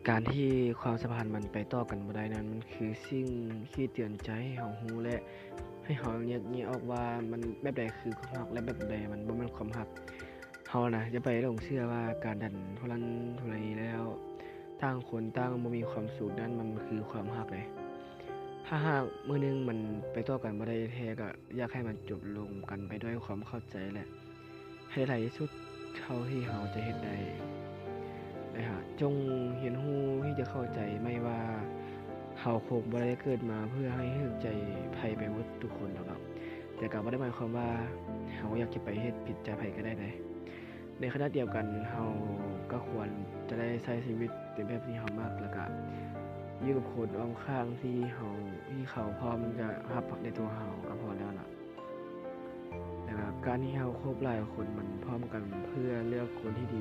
ການທີ່ຄວາມສຳພັນມັນໄປຕໍ່ກັນບໍ່ໄດ້ນັ້ນ ມັນຄືສິ່ງທີ່ເຕືອນໃຈໃຫ້ເຮົາຮູ້ ແລະ ໃຫ້ເຮົາແຍກແຍະອອກວ່າມັນແບບໃດຄືຄວາມຮັກ ແລະ ແບບໃດມັນບໍ່ແມ່ນຄວາມຮັກ. ເຮົານະຢ່າໄປຫຼົງເຊື່ອວ່າການດັນທຸລັນທຸເລແລ້ວ ຕ່າງຄົນຕ່າງບໍ່ມີຄວາມສຸກນັ້ນມັນຄືຄວາມຮັກເດ້. ຖ້າຫາກມື້ໜຶ່ງມັນໄປຕໍ່ກັນບໍ່ໄດ້ແທ້ ກໍຢາກໃຫ້ມັນຈົບລົງກັນໄປດ້ວຍຄວາມເຂົ້າໃຈ ແລະ ໃຫ້ຫຼາຍທີ່ສຸດເທົ່າທີ່ເຮົາຈະເຮັດໄດ້. ແລະ ຈົ່ງຮຽນຮູ້ທີ່ຈະເຂົ້າໃຈໃໝ່ວ່າ ເຮົາຄົງບໍ່ໄດ້ເກີດມາເພື່ອໃຫ້ຖືກໃຈໃຜໄປໝົດທຸກຄົນດອກເນາະ, ແຕ່ກໍບໍ່ໄດ້ໝາຍຄວາມວ່າເຮົາຢາກຈະໄປເຮັດຜິດໃຈໃຜກໍໄດ້ເດ້. ໃນຂະນະດຽວກັນເຮົາກໍຄວນຈະໄດ້ໃຊ້ຊີວິດໃນແບບທີ່ເຮົາມັກ ແລ້ວກະຢູ່ກັບຄົນອ້ອມຂ້າງທີ່ເຮົາ ທີ່ເຂົາພ້ອມຈະຮັບໃນຕົວເຮົາກໍພໍແລ້ວລະ. ແລ້ວກະການທີ່ເຮົາຄົບຫຼາຍຄົນມັນພ້ອມກັນເພື່ອເລືອກຄົນທີ່ດີ